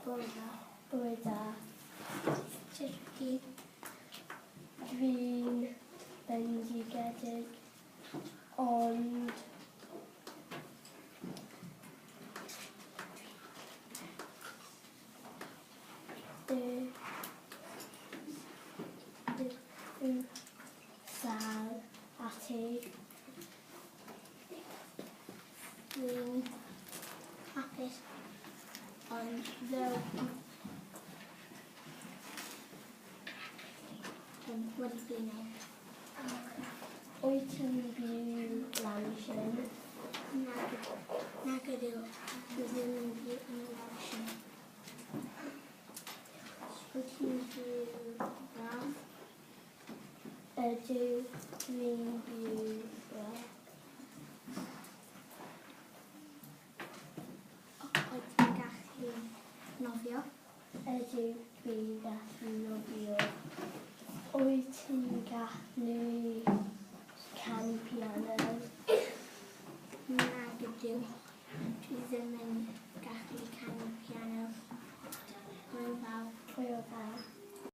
Bore da. Bore da. Sut wyt ti? Dwi'n bendigedig, ond dwi yn sâl a ti? Dwi'n hapus, ond fel wedi blino. Wyt ti'n byw Lancashire? Nag, nag ydw. Dwi ddim yn byw yn Lancashire. Wyt ti'n byw braf? Ydw, dwi'n byw braf. Wyt ti'n gallu nofio? Ydw, dwi'n gallu nofio. Wyt ti'n gallu canu piano? Nag ydw. Dwi ddim yn